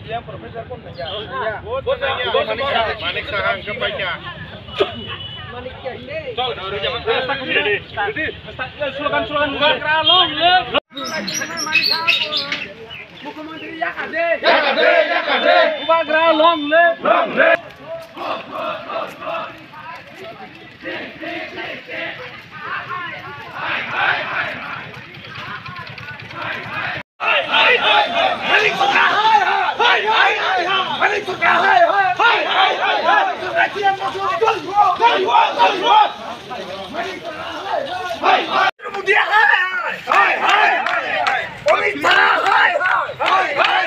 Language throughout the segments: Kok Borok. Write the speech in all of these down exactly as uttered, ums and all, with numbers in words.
Manik Saha ang kapaikha. Mukhyamantri yakade. Yakade, yakade. Bubagra long live. Long live. Narendra Modi hai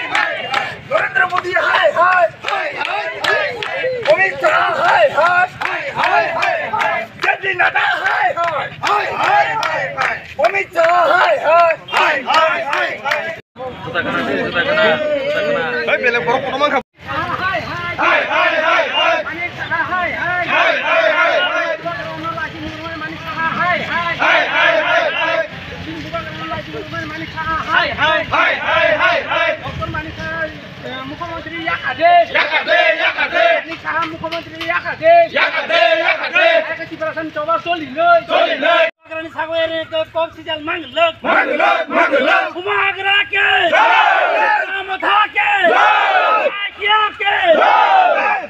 hai. Narendra Modi hai hai. Amit Shah hai hai. J P Nadda hai hai. Amit Shah hai hai. Hai, belai borok kotorma wngkha. Hai hai hai. Manik Saha hai hai. Hai hai hai. Manik Saha hai hai. Hai hai hai. Manik Saha hai hai. Hai hai hai. Doctor Manik Saha, eh, Mukhyamantri yakade. Yakade, yakade. Manik Saha Mukhyamantri yakade. Yakade, yakade. Hai ka Tiprasa ni choba choli noi. Choli noi. Bubagrani sagwi ri kok sijal manglok. Manglok, manglok. Bubagra ke. Jai. Bubagra Matha ke. Jai. Akia ke. Jai.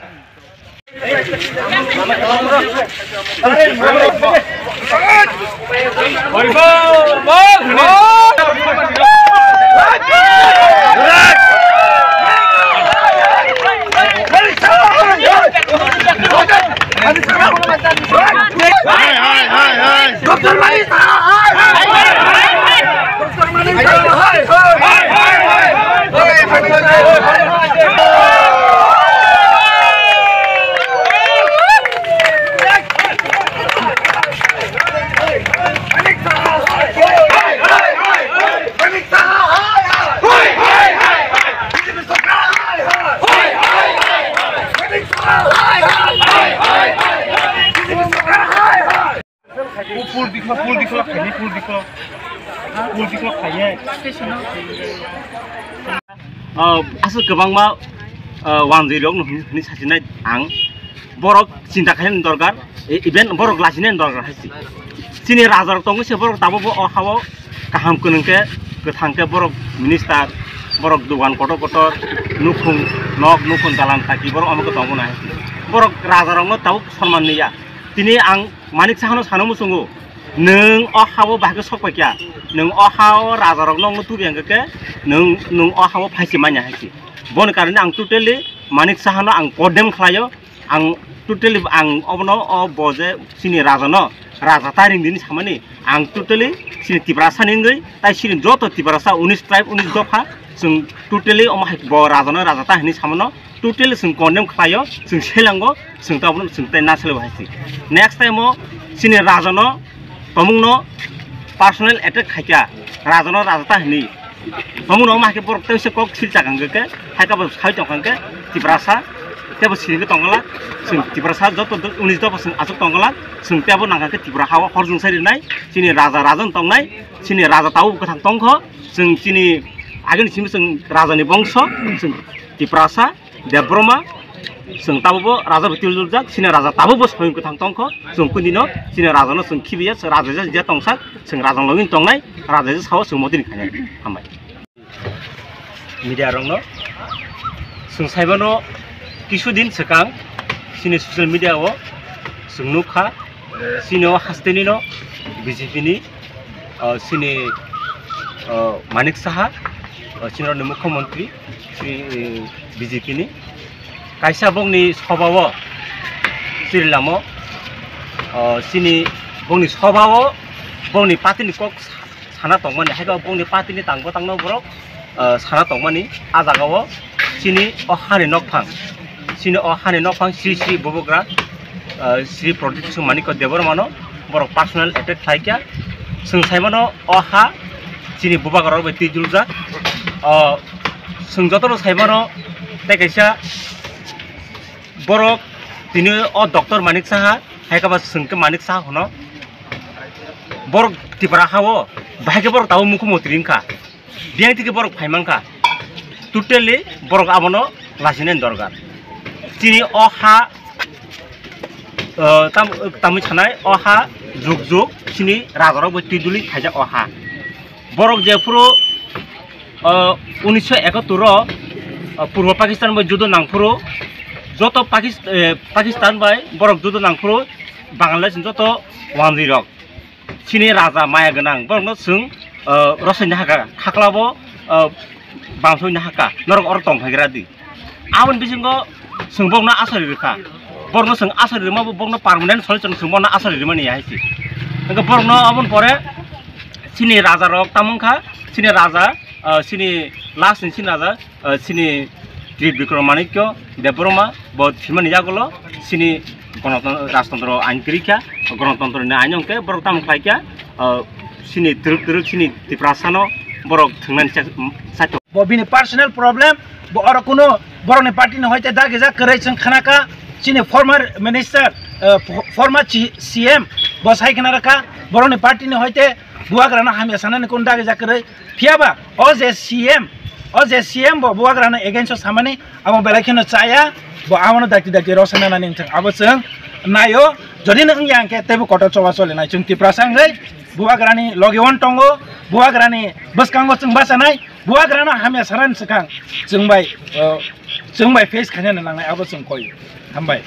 Pul diklo, pul diklo, khaini pul diklo. Pul diklo khaiye. Ah, aswk kwbangma, ah, wanjwi rok no hwnwi sachinai ang. Borok chinta khaina dorkar, e-, even borok lachina dorkar hai se. Chini raja rok tongo se borok tabuk bo o hao kaham kwnwng khe, kwthang khe borok minister, borok dogan kotor kotor, nukhung nok, nukhung dalan thaki borok omo khe tongmani hai se. Borok raja rokno tabuk sonman niya. Tini ang Manik Sahano sana muchungo, nwng o hao bahai khe sok paikha, nwng o hao rajarokno wngwi tubi hwnkhe khe nwng, nwng o hao phaisi manya hai se. Boni karone ang totally Manik Sahano ang condemn khlaio, ang totally ang obono o bo je chini rajano raja ta ring di hinwi samani ang totally chini Tiprasani wngwi tai chini joto Tiprasa unis tribe unis dopha chwng totally omo hai bo rajano raja ta hinwi samano. Totally chwng condemn khlaio, chwng selango, chwng tabukno chwng tei na selebo hai se. Next time o chini rajano, tomungno personal attack khaikha, rajano raja ta hwnwi. Tomungno omo hai khe borok tei se kok sil chakang khe, hai khe bo sai tongkha khe Tiprasa, tei bo siri khe tongla, chwng Tiprasa joto do-, unis dopha chwng aswk tongla, chwng tei bo nangkha khe Tripura hao horjwng sai rinai, chini raja rajan tongnai, chini raja tabuk kwthang tongkho, chwng chini agini simi chwng rajani bongso, chwng Tiprasa, Debbarma, chwng tabukbo raja bo tiljak, chini raja tabukbo soyong kwthang tongkho, chwng kunino chini rajano chwng khibiya, chwng raja ja, ja tongsak, chwng rajani logi tongnai, raja ja sao chwng motini khainai. Hambai. Media rokno chwng saimano kisu din swkang chini social media o chwng nukha, chini o hasteni no B J P ni, ah, chini, ah, Manik Saha, ah, chini rokni mukhyamantri, chini, eh, B J P ni kaisa bongni sobao chirilamo, ah, chini bongni sobao bongni party ni kok sana tongmani, hai khe bongni party ni tangbo tangno borok, ah, sana tongmani. A jagao chini o hani nokphang, chini o hani nokphang Sri Sri Bubagra, ah, Sri Pradyot Kishore Manikya Debbarmano borok personal attack khlaikha. Chwng saimano o ha chini Bubagra rok bai twi juljak. O chwng jotono saimano tei kaisa borok tini o Doctor Manik Saha, hai khe ba chwng khe Manik Saha hwno. Borok Tipra ha o bahai khe borok tabuk mukhyamantri wngkha. Biyang thike borok phai mankha. Totally borok abono lasinani dorkar. Chini o ha, eh, tam-, tamwi sanai o ha juk juk chini rajarok bai twi duli khaijak o ha. Borok jephuru, eh, unisho ekattor o, eh, Purbo Pakistan bai judo nangphuru joto Pakis-, eh, Pakistan bai borok judo nangphuru Bangladesh ni joto wanjwi rok. Chini raja maya gwnang, borokno chwng, uh, rosaina haka, khaklabo, uh, bangsoina haka, norok oro tong phaigra di. Aboni bisingo chwng borokno asari rwkha, borokno chwng asari rwma bo borokno permanent solution chwng borokno asari rwmani ya hai se. Hwnkhe borokno aboni pore chini raja rok tamo wngkha, chini raja, uh, chini last ni chini raja, uh, chini Tribikrom Manikya Debbarma bo thwimani yagulo chini gonoton-, rajtontro ain kwrwi kha, gonotontro ni ain hwnkhe borok tamo khlai kha, uh, chini twrwk twrwk chini Tiprasano borok thwngnani cha-, chaithok. Bo bini personal problem, bo oro kuno borokni party ni hoite dagijak kwrwi chwng khnakha, chini former minister, uh, fo-, former chi-, C M bo sai khna rwkha, borokni party ni hoite bubagrano hamya sanani kuno dagijak kwrwi. Phiyaba o je C M, o je C M bo bubagrano against o samani, amo belai kheno chaya, bo amono dakti dakti rosana nani wngthang. Abo chwng naio, jodi no wngya hwnkhe teibo kotor choba cholinai. Chwng Tiprasa wngwi bubagrani logi on tongo, bubagrani bwskango chwng bachanai, bubagrano hamya saran swkang chwng bai, o, chwng bai face khainani nangnai, abo chwng koi. Hambai.